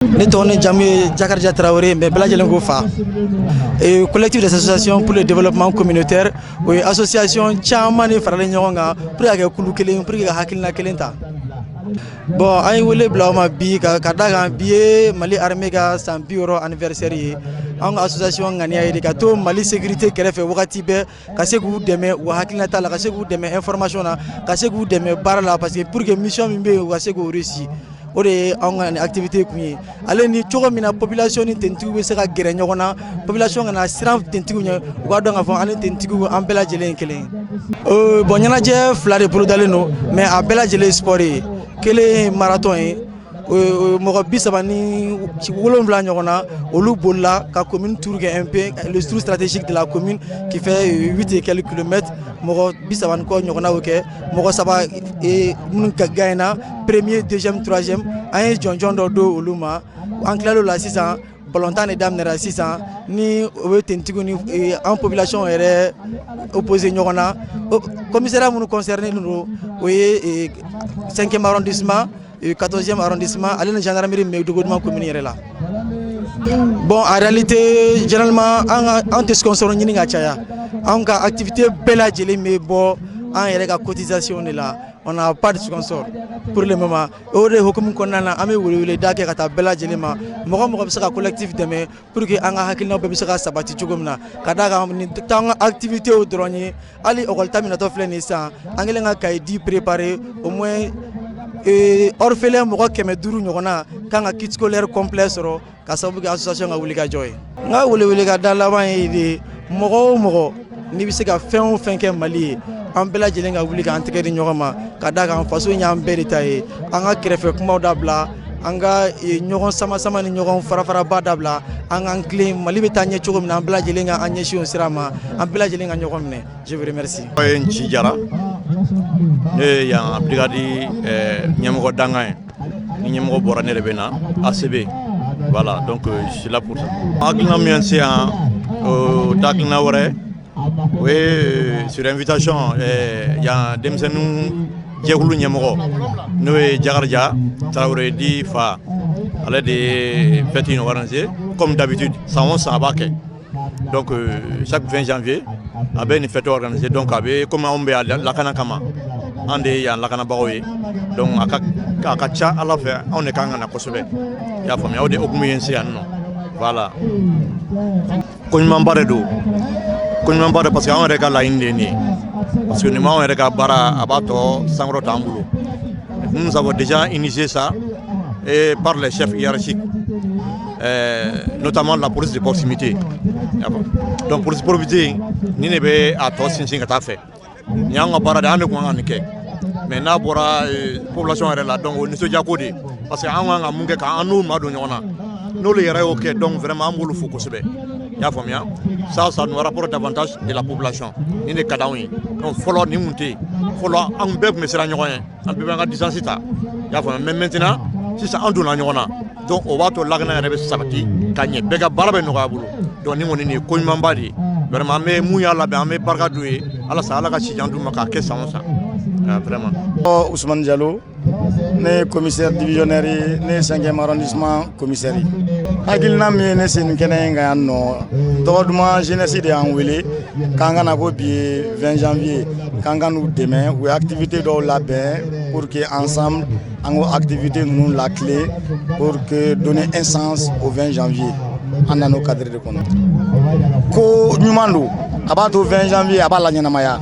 Ne tɔgɔ ni jamu ye Jakarija Tarawele, mais bɛɛ lajɛlen ko fa. Collectif des associations pour le développement communautaire, o ye association caman de faralen ɲɔgɔn kan pour que ka kɛ kulu kelen, pour que ka hakilina kelen ta. Bon, an ye wele bila aw ma bi ka da kan bi ye Mali armée ka san 60 anniversaire ye. An ka association ŋaniya ye de ka to Mali sécurité kɛrɛfɛ wagati bɛɛ, ka se k'u dɛmɛ u ka hakilinata la, ka se k'u dɛmɛ information na, ka se k'u dɛmɛ baara la, parce que pour que mission min bɛ yen, u ka se k'o réussir. O de ye anw ka nin activité kun ye. Ale ni cogo min na population ni tenitigiw bɛ se ka gɛrɛ ɲɔgɔn na, population kana siran tenitigiw ɲɛ, u k'a dɔn k'a fɔ an ni tenitigiw, an bɛɛ lajɛlen ye kelen ye. Bon, ɲɛnajɛ fila de bolodalen don, mais a bɛɛ lajɛlen ye sport ye. Kelen ye marathon ye, mɔgɔ 37 ɲɔgɔn na, olu bolila ka commune tour kɛ un peu, le tour stratégique de la commune qui fait 8 et quelques kilomètres. Mɔgɔ 30 ni kɔ ɲɔgɔnna y'o kɛ. Mɔgɔ saba minnu ka gagné, premier, deuxième, troisième, an ye jɔnjɔn dɔ don olu ma. An tilal'o la sisan, balontan de daminɛra sisan ni o bɛ tenitigiw ni an population yɛrɛ opposé ɲɔgɔn na. Commissariat minnu concerné don, o ye 5e arrondissement, 14e arrondissement, ale ni gendarmerie min bɛ Dogoduma commune yɛrɛ la. Bon, en réalité, généralement, an ka an tɛ sponsor ɲini ka caya. Anw ka activité bɛɛ lajɛlen bɛ bɔ an yɛrɛ ka cotisation de la. On n'a pas de sponsor pour le moment. O de hukumu kɔnɔna na, an bɛ weleweleda kɛ ka taa bɛɛ lajɛlen ma, mɔgɔ mɔgɔ bɛ se ka collectif dɛmɛ pour que an ka hakilinaw bɛɛ bɛ se ka sabati cogo min na. Ka d'a kan nin t'an ka activité dɔrɔn ye, hali école ta min natɔ filɛ nin ye sisan, an kɛlen ka cahier di préparer, au moins orphelin mɔgɔ 500 ɲɔgɔnna kan ka kit scolaire complet sɔrɔ ka sababu kɛ association ka wulikajɔ ye. N ka welewele ka da laban ye de, mɔgɔ o mɔgɔ n'i bɛ se ka fɛn o fɛn kɛ Mali ye, an bɛɛ lajɛlen ka wuli k'an tɛgɛ di ɲɔgɔn ma, ka d'a kan faso in y'an bɛɛ de ta ye. An ka kɛrɛfɛ kumaw dabila, an ka ɲɔgɔn sama sama ni ɲɔgɔn fara faraba dabila, an k'an tilen. Mali bɛ taa ɲɛ cogo min na, an bɛɛ lajɛlen ka an ɲɛsin o sira ma, an bɛɛ lajɛlen ka ɲɔgɔn minɛ. Je vous remercie. Ye Nci Jara, ne ye yan brigade ɲɛmɔgɔ dankan ye. Ni ɲɛmɔgɔ bɔra, ne de bɛ na ACB. Voilà, donc je suis là pour ça. Hakilina min ye n se yan, o tɛ hakilina wɛrɛ, o ye sur invitation yan denmisɛnnin jɛkulu ɲɛmɔgɔ, n'o ye Jakarija Tarawele di fa, ale de ye fête in organisé. Comme d'habitude, san o san a b'a kɛ. Donc chaque 20 janvier, a bɛ nin fête organisé. Donc a bɛ comme anw bɛ yan lakana kama, an de ye yan lakanabagaw ye. Donc a ka ca Ala fɛ, anw de kan ka na kosɛbɛ, i y'a faamuya? O de hukumu ye n se yan nɔ. Voilà, ko ɲumanba de don, ko ɲumanba de, parce que anw yɛrɛ ka laɲini de ye nin ye, parce que nin m'anw yɛrɛ ka baara, a b'a tɔ sankɔrɔta an bolo. Nous avons déjà initié ça et par les chefs hiérarchiques, notamment la police de proximité. Donc police de proximité ni ne bɛ a tɔ sinsin ka taa fɛ. Nin y'an ka baara de ye, an de kun kan ka nin kɛ, mais n'a bɔra population yɛrɛ la, donc o ye nisɔndiya ko de ye, parce que an kan ka mun kɛ k'an n'u madon ɲɔgɔn na, n'olu yɛrɛ y'o kɛ. Donc vraiment, an b'olu fo kosɛbɛ, i y'a faamuya? Ça nous rapporte davantage de la population. Nin de ka d'anw ye. Donc fɔlɔ, nin kun tɛ yen. Fɔlɔ, an bɛɛ tun bɛ siran ɲɔgɔn ye, an bɛɛ b'an ka distance ta, i y'a faamuya? Mais maintenant, sisan an donna ɲɔgɔn na, donc o b'a to lakana yɛrɛ bɛ sabati ka ɲɛ, bɛɛ ka baara bɛ nɔgɔya bolo. Donc nin kɔni, nin ye ko ɲumanba de ye vraiment. An bɛ mun y'a labɛn, an bɛ barika d'u ye. Halisa Ala ka sijan d'u ma k'a kɛ san o san, vraiment. Ousmane Diallo, ne ye commissaire divisionnaire ye, ne ye 5e arrondissement commissaire ye. Hakilina min ye ne se nin kɛnɛ in kan yan nɔ, tɔgɔ duman jeunesse de y'an wele k'an ka na, ko bi ye 20 janvier, k'an ka n'u dɛmɛ. U ye activité dɔw labɛn pour que ensemble an k'o activité ninnu laclé pour que donner un sens au 20 janvier. An nan'o cadre de kɔnɔ. Ko ɲuman don, a b'a to 20 janvier a b'a la ɲɛnamaya,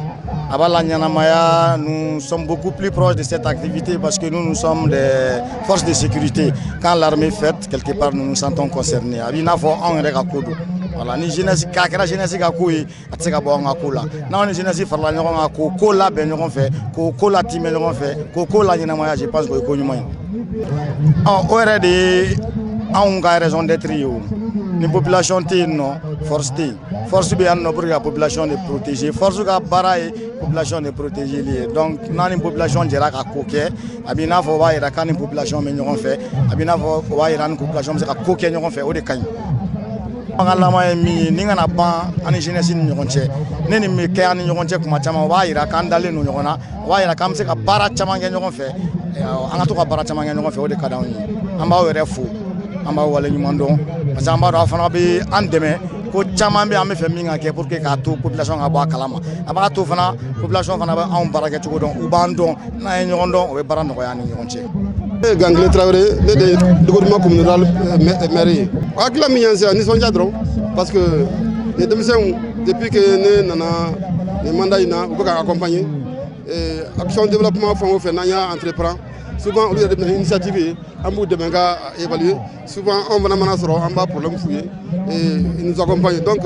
a b'a la ɲɛnamaya. Nous sommes beaucoup plus proches de cette activité parce que nous, nous sommes des forces de sécurité. Quand l'armée fête, quelque part, nous nous sentons concernés. A b'i n'a fɔ anw yɛrɛ ka ko don. Voilà, ni jeunesse k'a kɛra jeunesse ka ko ye, a tɛ se ka bɔ anw ka ko la. N'anw ni jeunesse farala ɲɔgɔn kan k'o ko labɛn ɲɔgɔn fɛ, k'o ko latimɛ ɲɔgɔn fɛ, k'o ko la ɲɛnamaya, je pense que o ye ko ɲuman ye. Ɔ, o yɛrɛ de ye anw ka raison d'être ye. O ni population tɛ yen nɔ, force tɛ yen. Force bɛ yan nɔ pour que ka population de protéger. Force ka baara ye population de protéger li ye. Donc n'a ni population jɛra ka ko kɛ, a b'i n'a fɔ o b'a yira k'a ni population bɛ ɲɔgɔn fɛ, a b'i n'a fɔ o b'a yira ni population bɛ se ka ko kɛ ɲɔgɔn fɛ. O de ka ɲi. An ka laban ye min ye, nin kana ban an ni jeunesse ni ɲɔgɔn cɛ. Ne nin bɛ kɛ an ni ɲɔgɔn cɛ kuma caman, o b'a yira k'an dalen don ɲɔgɔn na, o b'a yira k'an bɛ se ka baara caman kɛ ɲɔgɔn fɛ. An ka to ka baara caman kɛ ɲɔgɔn fɛ, o de ka d'anw ye. An b'aw yɛrɛ fo. An b'a wale ɲuman dɔn, parce que an b'a dɔn a fana bɛ an dɛmɛ ko caman bɛ an bɛ fɛ min ka kɛ pour que k'a to population ka bɔ a kalama. A b'a to fana, population fana bɛ anw baara kɛ cogo dɔn, u b'an dɔn. N'an ye ɲɔgɔn dɔn, o bɛ baara nɔgɔya an ni ɲɔgɔn cɛ. Ne ye Gangile Tarawele, ne de ye Dogoduma commune rurale maire ye. Hakilila min ye n se yan, nisɔndiya dɔrɔn, parce que nin denmisɛnw, depuis que ne nana nin mandat in na, u bɛ ka accompagner action développement fɛn o fɛn n'an y'a entreprend. Souvent, olu yɛrɛ de bɛ na ni initiative ye, an b'u dɛmɛ ka évaluer. Souvent, anw fana mana sɔrɔ, an b'a problème f'u ye et ils nous accompagnent. Donc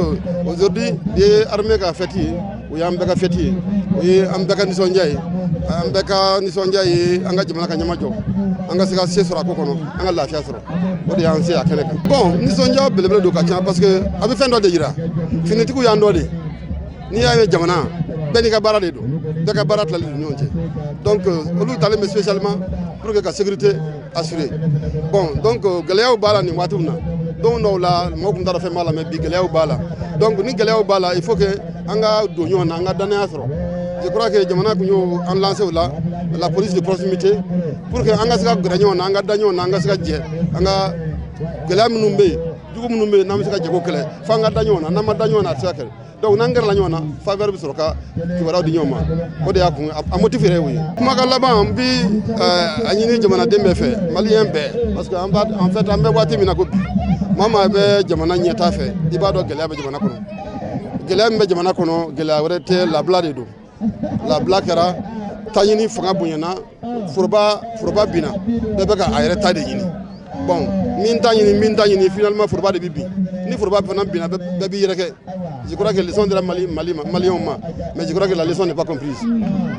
aujourd'hui, bi ye armée ka fête ye, o y'an bɛɛ ka fête ye, o ye an bɛɛ ka nisɔndiya ye. An bɛɛ ka nisɔndiya ye an ka jamana ka ɲɛmajɔ, an ka se ka se sɔrɔ a ko kɔnɔ, an ka lafiya sɔrɔ. O de y'an se a kɛnɛ kan. Bon, nisɔndiya belebele don ka ca, parce que a bɛ fɛn dɔ de yira, finitigiw y'an dɔ de. N'i y'a ye jamana bɛɛ n'i ka baara de don, bɛɛ ka baara tilalen don ɲɔgɔn cɛ. Donc olu talen bɛ spécialement pour que ka sécurité assurer. Bon, donc gɛlɛyaw b'a la nin waatiw na. Don dɔw la, mɔgɔw tun t'a dɔn fɛn b'a la, mais bi gɛlɛyaw b'a la. Donc ni gɛlɛyaw b'a la, il faut que an ka don ɲɔgɔn na, an ka danaya sɔrɔ. Je crois que jamana tun y'o an lancé o la, la police de proximité, pour que an ka se ka gɛrɛ ɲɔgɔn na, an ka da ɲɔgɔn na, an ka se ka jɛ an ka gɛlɛya minnu bɛ yen, jugu minnu bɛ yen, n'an bɛ se ka jɛ k'o kɛlɛ, f'an ka da ɲɔgɔn na. N'an ma da ɲɔgɔn na, a tɛ se ka kɛlɛ. Donc n'an gɛrɛla ɲɔgɔn na, faveur bɛ sɔrɔ ka kibaruyaw di ɲɔgɔn ma. O de y'a kun, a motif yɛrɛ y'o ye. Kumakan laban, n bi a ɲini jamanaden bɛɛ fɛ, malien bɛɛ, parce que an b'a en fait, an bɛ waati min na ko bi, maa maa bɛ jamana ɲɛtaa fɛ, i b'a dɔn gɛlɛya bɛ jamana kɔnɔ. Gɛlɛya min bɛ jamana kɔnɔ, gɛlɛya wɛrɛ tɛ, labila de don. Labila kɛra, taɲini fanga bonyana, foroba binna, bɛɛ bɛ ka a yɛrɛ ta de ɲini. Bon, min ta ɲini, min ta ɲini, finalement foroba de bɛ bin. Ni foroba fana binna, bɛɛ b'i yɛrɛ kɛ. Je crois que leçon dira Mali, Mali ma, Maliens ma, mais je crois que la leçon n'est pas comprise.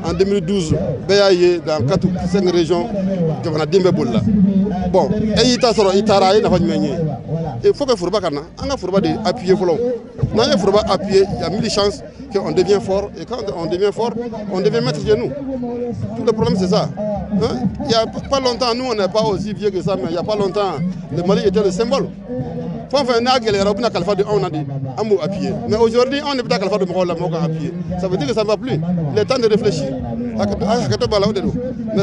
En 2012, bɛɛ y'a ye, dans 4 ou 5 régions, jamanaden bɛɛ bolila. Bon, e y'i ta sɔrɔ, i taara, a ye nafa jumɛn ye? Il faut que foroba ka na, an ka foroba de appuyer fɔlɔ. N'an ye foroba appuyer, il y a mille chances qu'on devient fort, et quand on devient fort, on devient maître de nous. Tout le problème, c'est ça. Hein? Il n'y a pas longtemps, nous on n'est pas aussi vieux que ça, mais il n'y a pas longtemps, le Mali était le symbole. Fɛn fɛn n'a gɛlɛyara, u bɛna kalifa di anw na de, an b'o appuyer. Mais aujourd'hui, anw de bɛ taa kalifa di mɔgɔw la, mɔgɔw ka appuyer. Ça veut dire que ça ne va plus. Il est temps de réfléchir. Hakɛto b'a la, o de don. Merci.